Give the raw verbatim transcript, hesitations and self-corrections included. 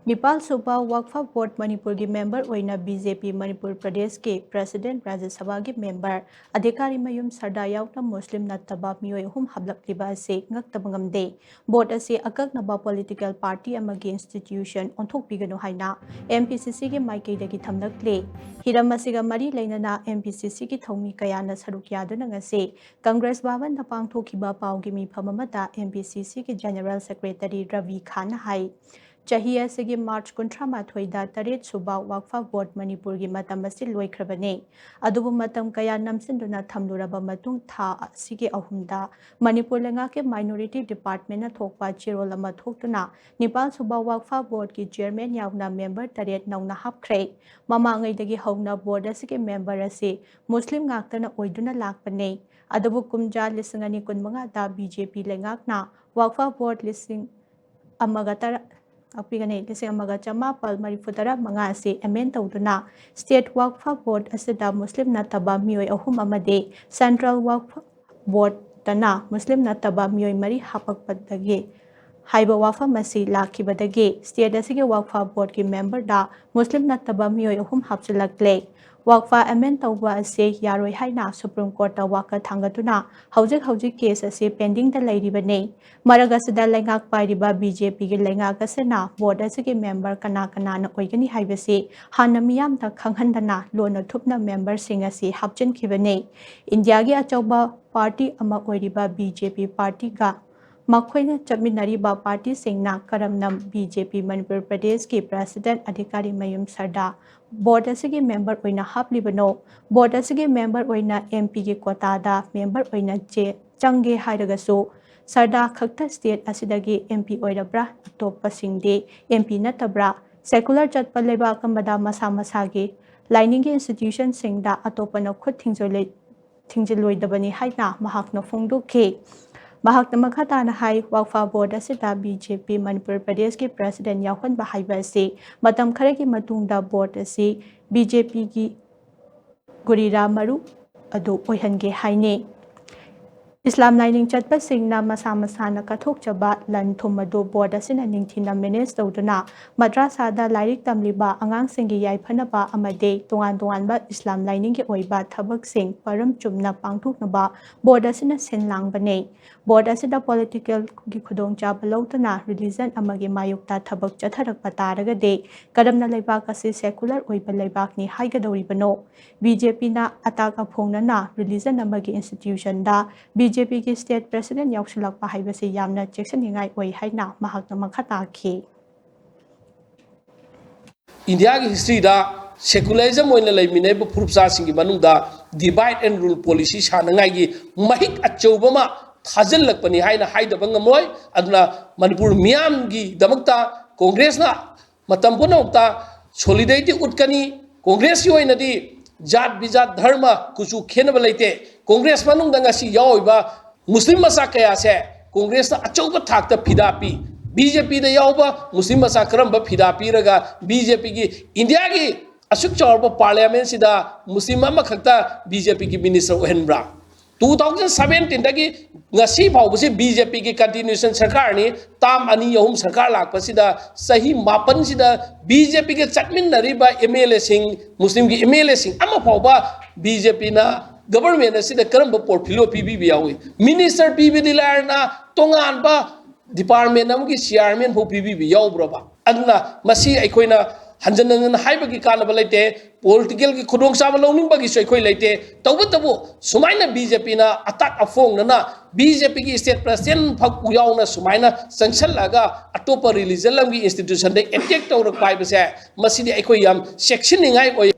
ꯅꯤꯄꯥꯜ ꯁꯨꯕ ꯋꯥꯛꯐ ꯕꯣꯔꯗ ꯃꯅꯤꯄꯨꯔꯒꯤ ꯃꯦꯝꯕꯔ ꯑꯣꯏꯅ ꯕꯤ ꯖꯦ ꯄꯤ ꯃꯅꯤꯄꯨꯔ ꯄ꯭ꯔꯗꯦꯁꯀꯤ ꯄ꯭ꯔꯦꯁꯤꯗꯦꯟꯠ ꯔꯥꯖ꯭ꯌ ꯁꯚꯥꯒꯤ ꯃꯦꯝꯕꯔ ꯑꯙꯤꯀꯥꯔꯤ ꯃꯌꯨꯝ ꯁꯔꯗꯥ ꯌꯥꯎꯅ ꯃꯨꯁꯂꯤꯝ ꯅꯠꯇꯕ ꯃꯤꯑꯣꯏ ꯑꯍꯨꯝ ꯍꯥꯞꯂꯛꯂꯤꯕ ꯑꯁꯤ ꯉꯛꯇꯕ ꯉꯝꯗꯦ꯫ ꯕꯣꯔꯗ ꯑꯁꯤ ꯑꯀꯛꯅꯕ ꯄꯣꯂꯤꯇꯤꯀꯦꯜ ꯄꯥꯔꯇꯤ ꯑꯃꯒꯤ ꯏꯟꯁꯇꯤꯇ꯭ꯌꯨꯁꯟ ꯑꯣꯟꯊꯣꯛꯄꯤꯒꯅꯨ ꯍꯥꯏꯅ ꯑꯦꯝ ꯄꯤ ꯁꯤ ꯁꯤꯒꯤ ꯃꯥꯏꯀꯩꯗꯒꯤ ꯊꯝꯂꯛꯂꯤ꯫ ꯍꯤꯔꯝ ꯑꯁꯤꯒ ꯃꯔꯤ ꯂꯩꯅꯅ ꯑꯦꯝ ꯄꯤ ꯁꯤ ꯁꯤꯒꯤ ꯊꯧꯃꯤ ꯀꯌꯥꯅ ꯁꯔꯨꯛ ꯌꯥꯗꯨꯅ ꯉꯁꯤ ꯀꯪꯒ꯭ꯔꯦꯁ ꯚꯕꯟꯗ ꯄꯥꯡꯊꯣꯛꯈꯤꯕ ꯄꯥꯎꯒꯤ ꯃꯤꯐꯝ ꯑꯃꯗ ꯑꯦꯝ ꯄꯤ ꯁꯤ ꯁꯤꯒꯤ ꯖꯦꯅꯔꯦꯜ ꯁꯦꯀ꯭ꯔꯦꯇꯔꯤ ꯔꯕꯤ ꯈꯥꯟꯅ ꯍꯥꯏ, ꯆꯍꯤ ꯑꯁꯤꯒꯤ ꯃꯥꯔꯆ ꯀꯨꯟꯊ꯭ꯔꯥ ꯃꯥꯊꯣꯏꯗ ꯇꯔꯦꯠ ꯁꯨꯕ ꯋꯥꯛꯐ ꯕꯣꯔꯗ ꯃꯅꯤꯄꯨꯔꯒꯤ ꯃꯇꯝ ꯑꯁꯤ ꯂꯣꯏꯈ꯭ꯔꯕꯅꯤ꯫ ꯑꯗꯨꯕꯨ ꯃꯇꯝ ꯀꯌꯥ ꯅꯝꯁꯤꯟꯗꯨꯅ ꯊꯝꯂꯨꯔꯕ ꯃꯇꯨꯡ ꯊꯥ ꯑꯁꯤꯒꯤ ꯑꯍꯨꯝꯗ ꯃꯅꯤꯄꯨꯔ ꯂꯩꯉꯥꯛꯀꯤ ꯃꯥꯏꯅꯣꯔꯤꯇꯤ ꯗꯤꯄꯥꯔꯠꯃꯦꯟꯠꯅ ꯊꯣꯛꯄ ꯆꯦꯔꯣꯜ ꯑꯃ ꯊꯣꯛꯇꯨꯅ ꯅꯤꯄꯥꯜ ꯁꯨꯕ ꯋꯥꯛꯐ ꯕꯣꯔꯗꯀꯤ ꯆꯤꯌꯔꯃꯦꯟ ꯌꯥꯎꯅ ꯃꯦꯝꯕꯔ ꯇꯔꯦꯠ ꯅꯧꯅ ꯍꯥꯞꯈ꯭ꯔꯦ꯫ ꯃꯃꯥꯡꯉꯩꯗꯒꯤ ꯍꯧꯅ ꯕꯣꯔꯗ ꯑꯁꯤꯒꯤ ꯃꯦꯝꯕꯔ ꯑꯁꯤ ꯃꯨꯁꯂꯤꯝ ꯉꯥꯛꯇꯅ ꯑꯣꯏꯗꯨꯅ ꯂꯥꯛꯄꯅꯤ꯫ ꯑꯗꯨꯕꯨ ꯀꯨꯝꯖꯥ ꯂꯤꯁꯤꯡ ꯑꯅꯤ ꯀꯨꯟꯃꯉꯥꯗ ꯕꯤ ꯖꯦ ꯄꯤ ꯂꯩꯉꯥꯛꯅ ꯋꯥꯛꯐ ꯕꯣꯔꯗ ꯂꯤꯁꯤꯡ ꯑꯃꯒ ꯇꯔꯥ, ꯉꯥꯛꯄꯤꯒꯅꯤ, ꯂꯤꯁꯤꯡ ꯑꯃꯒ ꯆꯃꯥꯄꯜ ꯃꯔꯤꯐꯨ ꯇꯔꯥ ꯃꯉꯥ ꯑꯁꯤ ꯑꯦꯃꯦꯟ ꯇꯧꯗꯨꯅ ꯁ꯭ꯇꯦꯠ ꯋꯥꯛꯐ ꯕꯣꯔꯗ ꯑꯁꯤꯗ ꯃꯨꯁꯂꯤꯝ ꯅꯠꯇꯕ ꯃꯤꯑꯣꯏ ꯑꯍꯨꯝ ꯑꯃꯗꯤ ꯁꯦꯟꯇ꯭ꯔꯦꯜ ꯋꯥꯛꯐ ꯕꯣꯔꯗꯇꯅ ꯃꯨꯁꯂꯤꯝ ꯅꯠꯇꯕ ꯃꯤꯑꯣꯏ ꯃꯔꯤ ꯍꯥꯄꯛꯄꯗꯒꯤ ꯍꯥꯏꯕ ꯋꯥꯐꯝ ꯑꯁꯤ ꯂꯥꯛꯈꯤꯕꯗꯒꯤ ꯁ꯭ꯇꯦꯠ ꯑꯁꯤꯒꯤ ꯋꯥꯛꯐ ꯕꯣꯔꯗꯀꯤ ꯃꯦꯝꯕꯔꯗ ꯃꯨꯁꯂꯤꯝ ꯅꯠꯇꯕ ꯃꯤꯑꯣꯏ ꯑꯍꯨꯝ ꯍꯥꯞꯆꯤꯜꯂꯛꯂꯦ꯫ ꯋꯥꯛꯐ ꯑꯦꯃꯦꯟ ꯇꯧꯕ ꯑꯁꯤ ꯌꯥꯔꯣꯏ ꯍꯥꯏꯅ ꯁꯨꯄ꯭ꯔꯤꯝ ꯀꯣꯔꯠꯇ ꯋꯥꯀꯠ ꯊꯥꯡꯒꯠꯇꯨꯅ ꯍꯧꯖꯤꯛ ꯍꯧꯖꯤꯛ ꯀꯦꯁ ꯑꯁꯤ ꯄꯦꯟꯗꯤꯡꯗ ꯂꯩꯔꯤꯕꯅꯤ꯫ ꯃꯔꯛ ꯑꯁꯤꯗ ꯂꯩꯉꯥꯛ ꯄꯥꯏꯔꯤꯕ ꯕꯤ ꯖꯦ ꯄꯤꯒꯤ ꯂꯩꯉꯥꯛ ꯑꯁꯤꯅ ꯕꯣꯔꯗ ꯑꯁꯤꯒꯤ ꯃꯦꯝꯕꯔ ꯀꯅꯥ ꯀꯅꯥꯅ ꯑꯣꯏꯒꯅꯤ ꯍꯥꯏꯕꯁꯤ ꯍꯥꯟꯅ ꯃꯤꯌꯥꯝꯗ ꯈꯪꯍꯟꯗꯅ ꯂꯣꯟꯅ ꯊꯨꯞꯅ ꯃꯦꯝꯕꯔꯁꯤꯡ ꯑꯁꯤ ꯍꯥꯞꯆꯤꯟꯈꯤꯕꯅꯤ꯫ ꯏꯟꯗꯤꯌꯥꯒꯤ ꯑꯆꯧꯕ ꯄꯥꯔꯇꯤ ꯑꯃ ꯑꯣꯏꯔꯤꯕ ꯕꯤ ꯖꯦ ꯄꯤ ꯄꯥꯔꯇꯤꯒ ꯃꯈꯣꯏꯅ ꯆꯠꯃꯤꯟꯅꯔꯤꯕ ꯄꯥꯔꯇꯤꯁꯤꯡꯅ ꯀꯔꯝꯅ ꯕꯤ ꯖꯦ ꯄꯤ ꯃꯅꯤꯄꯨꯔ ꯄ꯭ꯔꯗꯦꯁꯀꯤ ꯄ꯭ꯔꯦꯁꯤꯗꯦꯟꯠ ꯑꯙꯤꯀꯥꯔꯤ ꯃꯌꯨꯝ ꯁꯔꯗꯥ ꯕꯣꯔꯗ ꯑꯁꯤꯒꯤ ꯃꯦꯝꯕꯔ ꯑꯣꯏꯅ ꯍꯥꯞꯂꯤꯕꯅꯣ? ꯕꯣꯔꯗ ꯑꯁꯤꯒꯤ ꯃꯦꯝꯕꯔ ꯑꯣꯏꯅ ꯑꯦꯝ ꯄꯤꯒꯤ ꯀꯣꯇꯥꯗ ꯃꯦꯝꯕꯔ ꯑꯣꯏꯅ ꯆꯦ-, ꯆꯪꯒꯦ ꯍꯥꯏꯔꯒꯁꯨ ꯁꯔꯗꯥ ꯈꯛꯇ ꯁ꯭ꯇꯦꯠ ꯑꯁꯤꯗꯒꯤ ꯑꯦꯝ ꯄꯤ ꯑꯣꯏꯔꯕ꯭ꯔꯥ? ꯑꯇꯣꯞꯄꯁꯤꯡꯗꯤ ꯑꯦꯝ ꯄꯤ ꯅꯠꯇꯕ꯭ꯔꯥ? ꯁꯦꯀꯨꯂꯔ ꯆꯠꯄ ꯂꯩꯕꯥꯛ ꯑꯃꯗ ꯃꯁꯥ ꯃꯁꯥꯒꯤ ꯂꯥꯏꯅꯤꯡꯒꯤ ꯏꯟꯁꯇꯤꯇ꯭ꯌꯨꯁꯟꯁꯤꯡꯗ ꯑꯇꯣꯞꯄꯅ ꯈꯨꯠ ꯊꯤꯡꯖꯤꯜꯂꯣꯏ-, ꯊꯤꯡꯖꯤꯜꯂꯣꯏꯗꯕꯅꯤ ꯍꯥꯏꯅ ꯃꯍꯥꯛꯅ ꯐꯣꯡꯗꯣꯛꯈꯤ꯫ ꯃꯍꯥꯛꯅ ꯃꯈꯥ ꯇꯥꯅ ꯍꯥꯏ, ꯋꯥꯛꯐ ꯕꯣꯔꯗ ꯑꯁꯤꯗ ꯕꯤ ꯖꯦ ꯄꯤ ꯃꯅꯤꯄꯨꯔ ꯄ꯭ꯔꯗꯦꯁꯀꯤ ꯄ꯭ꯔꯦꯁꯤꯗꯦꯟꯠ ꯌꯥꯎꯍꯟꯕ ꯍꯥꯏꯕ ꯑꯁꯤ ꯃꯇꯝ ꯈꯔꯒꯤ ꯃꯇꯨꯡꯗ ꯕꯣꯔꯗ ꯑꯁꯤ ꯕꯤ ꯖꯦ ꯄꯤꯒꯤ ꯒꯨꯔꯤꯔꯥ ꯃꯔꯨ ꯑꯗꯨ ꯑꯣꯏꯍꯟꯒꯦ ꯍꯥꯏꯅꯤ꯫ ꯏꯁꯂꯥꯝ ꯂꯥꯏꯅꯤꯡ ꯆꯠꯄꯁꯤꯡꯅ ꯃꯁꯥ ꯃꯁꯥꯅ ꯀꯠꯊꯣꯛꯆꯕ ꯂꯟ ꯊꯨꯝ ꯑꯗꯨ ꯕꯣꯔꯗ ꯑꯁꯤꯅ ꯅꯤꯡꯊꯤꯅ ꯃꯦꯅꯦꯖ ꯇꯧꯗꯨꯅ ꯃꯗ꯭ꯔꯥꯁꯥꯗ ꯂꯥꯏꯔꯤꯛ ꯇꯝꯂꯤꯕ ꯑꯉꯥꯡꯁꯤꯡꯒꯤ ꯌꯥꯏꯐꯅꯕ ꯑꯃꯗꯤ ꯇꯣꯉꯥꯟ ꯇꯣꯉꯥꯟꯕ ꯏꯁꯂꯥꯝ ꯂꯥꯏꯅꯤꯡꯒꯤ ꯑꯣꯏꯕ ꯊꯕꯛꯁꯤꯡ ꯃꯔꯝ ꯆꯨꯝꯅ ꯄꯥꯡꯊꯣꯛꯅꯕ ꯕꯣꯔꯗ ꯑꯁꯤꯅ ꯁꯤꯟ ꯂꯥꯡꯕꯅꯤ꯫ ꯕꯣꯔꯗ ꯑꯁꯤꯗ ꯄꯣꯂꯤꯇꯤꯀꯦꯜꯒꯤ ꯈꯨꯗꯣꯡꯆꯥꯕ ꯂꯧꯗꯨꯅ ꯔꯤꯂꯤꯖꯟ ꯑꯃꯒꯤ ꯃꯥꯌꯣꯛꯇ ꯊꯕꯛ ꯆꯠꯊꯔꯛꯄ ꯇꯥꯔꯒꯗꯤ ꯀꯔꯝꯅ ꯂꯩꯕꯥꯛ ꯑꯁꯤ ꯁꯦꯀꯨꯂꯔ ꯑꯣꯏꯕ ꯂꯩꯕꯥꯛꯅꯤ ꯍꯥꯏꯒꯗꯧꯔꯤꯕꯅꯣ? ꯕꯤ ꯖꯦ ꯄꯤꯅ ꯑꯇꯥꯛ ꯑꯐꯣꯡꯅꯅ ꯔꯤꯂꯤꯖꯟ ꯑꯃꯒꯤ ꯏꯟꯁꯇꯤꯇ꯭ꯌꯨꯁꯟꯗ ꯕꯤ ꯖꯦ ꯄꯤꯒꯤ ꯁ꯭ꯇꯦꯠ ꯄ꯭ꯔꯦꯁꯤꯗꯦꯟꯠ ꯌꯥꯎꯁꯤꯜꯂꯛꯄ ꯍꯥꯏꯕꯁꯤ ꯌꯥꯝꯅ ꯆꯦꯛꯁꯤꯟꯅꯤꯡꯉꯥꯏ ꯑꯣꯏ ꯍꯥꯏꯅ ꯃꯍꯥꯛꯅ ꯃꯈꯥ ꯇꯥꯈꯤ꯫ ꯏꯟꯗꯤꯌꯥꯒꯤ ꯍꯤꯁꯇ꯭ꯔꯤꯗ ꯁꯦꯀꯨꯂꯔꯤꯖꯝ ꯑꯣꯏꯅ ꯂꯩꯃꯤꯟꯅꯔꯤꯕ ꯐꯨꯔꯨꯞ ꯆꯥꯁꯤꯡꯒꯤ ꯃꯅꯨꯡꯗ divide and rule policy ꯁꯥꯟꯅꯉꯥꯏꯒꯤ ꯃꯍꯤꯛ ꯑꯆꯧꯕ ꯑꯃ ꯊꯥꯖꯤꯜꯂꯛꯄꯅꯤ ꯍꯥꯏꯅ ꯍꯥꯏꯗꯕ ꯉꯝꯂꯣꯏ꯫ ꯑꯗꯨꯅ ꯃꯅꯤꯄꯨꯔ ꯃꯤꯌꯥꯝꯒꯤꯗꯃꯛꯇ ꯀꯣꯡꯒ꯭ꯔꯦꯁꯅ ꯃꯇꯝ ꯄꯨꯝꯅꯃꯛꯇ solidarity ꯎꯠꯀꯅꯤ꯫ ꯀꯣꯡꯒ꯭ꯔꯦꯁꯀꯤ ꯑꯣꯏꯅꯗꯤ ꯖꯥꯠ ꯕꯤꯖꯥꯠ ꯙꯔꯃ ꯀꯨꯆꯨ ꯈꯦꯠꯅꯕ ꯂꯩꯇꯦ꯫ ꯀꯣꯡꯒ꯭ꯔꯦꯁ ꯃꯅꯨꯡꯗ ꯉꯁꯤ ꯌꯥꯎꯔꯤꯕ ꯃꯨꯁꯂꯤꯝ ꯃꯆꯥ ꯀꯌꯥꯁꯦ ꯀꯣꯡꯒ꯭ꯔꯦꯁꯅ ꯑꯆꯧꯕ ꯊꯥꯛꯇ ꯐꯤꯗꯥ ꯄꯤ꯫ ꯕꯤ ꯖꯦ ꯄꯤꯗ ꯌꯥꯎꯕ ꯃꯨꯁꯂꯤꯝ ꯃꯆꯥ ꯀꯔꯝꯕ ꯐꯤꯗꯥ ꯄꯤꯔꯒ ꯕꯤ ꯖꯦ ꯄꯤꯒꯤ ꯏꯟꯗꯤꯌꯥꯒꯤ ꯑꯁꯨꯛ ꯆꯥꯎꯔꯕ ꯄꯥꯔꯂꯤꯌꯥꯃꯦꯟꯁꯤꯗ ꯃꯨꯁꯂꯤꯝ ꯑꯃꯈꯛꯇ ꯕꯤ ꯖꯦ ꯄꯤꯒꯤ ꯃꯤꯅꯤꯁꯇꯔ ꯑꯣꯏꯍꯟꯕ꯭ꯔꯥ? ꯇꯨ ꯊꯥꯎꯖꯟ ꯁꯕꯦꯟꯇꯤꯟꯗꯒꯤ ꯉꯁꯤ ꯐꯥꯎꯕꯁꯤ ꯕꯤ ꯖꯦ ꯄꯤꯒꯤ ꯀꯟꯇꯤꯅ꯭ꯌꯨꯁꯟ ꯁꯔꯀꯥꯔꯅꯤ꯫ ꯇꯥꯝ ꯑꯅꯤ ꯑꯍꯨꯝ ꯁꯔꯀꯥꯔ ꯂꯥꯛꯄꯁꯤꯗ ꯆꯍꯤ ꯃꯥꯄꯟꯁꯤꯗ ꯕꯤ ꯖꯦ ꯄꯤꯒ ꯆꯠꯃꯤꯟꯅꯔꯤꯕ ꯑꯦꯝ ꯑꯦꯜ ꯑꯦꯁꯤꯡ, ꯃꯨꯁꯂꯤꯝꯒꯤ ꯑꯦꯝ ꯑꯦꯜ ꯑꯦꯁꯤꯡ ꯑꯃ ꯐꯥꯎꯕ ꯕꯤ ꯖꯦ ꯄꯤꯅ ꯒꯕꯔꯃꯦꯟ ꯑꯁꯤꯗ ꯀꯔꯝꯕ ꯄꯣꯔꯠꯐꯣꯂꯤꯑꯣ ꯄꯤꯕꯤꯕ ꯌꯥꯎꯏ? ꯃꯤꯅꯤꯁꯇꯔ ꯄꯤꯕꯗꯤ ꯂꯥꯏꯔꯅ ꯇꯣꯉꯥꯟꯕ ꯗꯤꯄꯥꯔꯠꯃꯦꯟ ꯑꯃꯒꯤ ꯆꯤꯌꯥꯔꯃꯦꯟ ꯐꯥꯎ ꯄꯤꯕꯤꯕ ꯌꯥꯎꯕ꯭ꯔꯕ? ꯑꯗꯨꯅ ꯃꯁꯤ ꯑꯩꯈꯣꯏꯅ ꯍꯟꯖꯟ ꯍꯟꯖꯟ ꯍꯥꯏꯕꯒꯤ ꯀꯥꯟꯅꯕ ꯂꯩꯇꯦ꯫ ꯄꯣꯂꯤꯇꯤꯀꯦꯜꯒꯤ ꯈꯨꯗꯣꯡꯆꯥꯕ ꯂꯧꯅꯤꯡꯕꯒꯤꯁꯨ ꯑꯩꯈꯣꯏ ꯂꯩꯇꯦ꯫ ꯇꯧꯕꯇꯕꯨ ꯁꯨꯃꯥꯏꯅ ꯕꯤ ꯖꯦ ꯄꯤꯅ ꯑꯇꯥꯛ ꯑꯐꯣꯡꯗꯅ ꯕꯤ ꯖꯦ ꯄꯤꯒꯤ ꯁ꯭ꯇꯦꯠ ꯄ꯭ꯔꯦꯁꯤꯗꯦꯟꯠ ꯐꯥꯎ ꯌꯥꯎꯅ ꯁꯨꯃꯥꯏꯅ ꯆꯪꯁꯜꯂꯒ ꯑꯇꯣꯞꯄ ꯔꯤꯂꯤꯖꯟ ꯂꯝꯒꯤ ꯏꯟꯁꯇꯤꯇ꯭ꯌꯨꯁꯟꯗ ꯑꯦꯇꯦꯛ ꯇꯧꯔꯛꯄ ꯍꯥꯏꯕꯁꯦ ꯃꯁꯤꯗꯤ ꯑꯩꯈꯣꯏ ꯌꯥꯝ ꯆꯦꯛꯁꯤꯟꯅꯤꯡꯉꯥꯏ ꯑꯣꯏ꯫